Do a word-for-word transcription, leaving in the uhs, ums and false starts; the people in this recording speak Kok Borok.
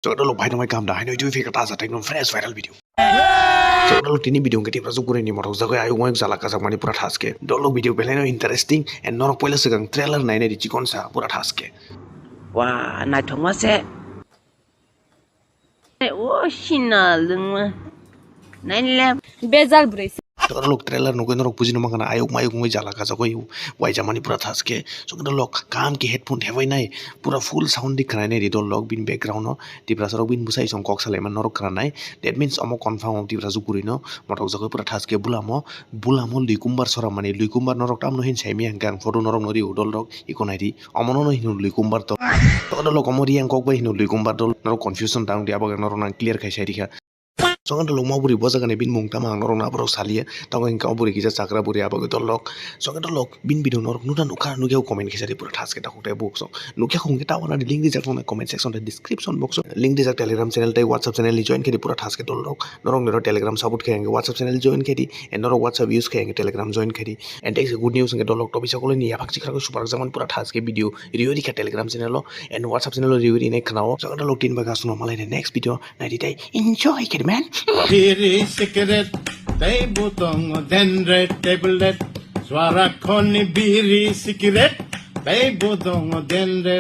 So dolok bhai, nang kaham da? Haino twi phika ta jat ekdom fresh viral video. So dolok tini video hwnkhe Tiprasa gureni mothok jagwi ayuk mayuk jala kajak mani pura thaske. Dolok video belai no interesting and norok poila swkang trailer nainai di chikon sa pura thaske. Wa, naithokma se. O sina lwngma. Nainle. Bejal bwrwi. Dolok trailer nugwi norok bujino mankha na ayuk mayuk wngwi jala kajagwi waijamani pura thaske. So dolok kaham khe headphone hebai nai pura full sound di khwnai nai di dolok bini background no. Tiprasa rok bini bwsai song kok salaima norok khwnanai. That means omo confirm o Tiprasa gurino mothok jagwi pura thaske bulamo, bulamo luikumbar soramani, luikumbar norok tamno hin saimaya hwnkhe ang photo norok no rio dolok iko nai di. Omono no hino luikumbar dol. Tokdo lok omo riyang kok bai hino luikumbar dol. Norok confusion tang di, abo norok nang clear khai sai rikha. Songan dolok ma buri bo jaga ni bini mung tama ang norok na borok saliya. Tongo hingka o buri kisa chakra buri abo dolok. Songan dolok bini video norok nuda nukha nukya comment kisa di pura thaske takhuk tai buk song. Nukya khung ta wana link di jak na comment section de description box link di jak Telegram channel tai WhatsApp channel ni join khe di pura thaske dolok. Norok nero Telegram support khai ang WhatsApp channel join khai di. And norok WhatsApp use khai ang Telegram join khai di. And thanks good news ang dolok to bisa koloni yapak chikra ko super jaman pura thaske video. Riyo rikha Telegram channel o and WhatsApp channel o riyo rinai khnao. Jaga lok tin baga suno malai next video nai di tai enjoy khe man. Biri cigarette, tei butong dendre tablet. Swara khoni biri cigarette, tei butong dendre.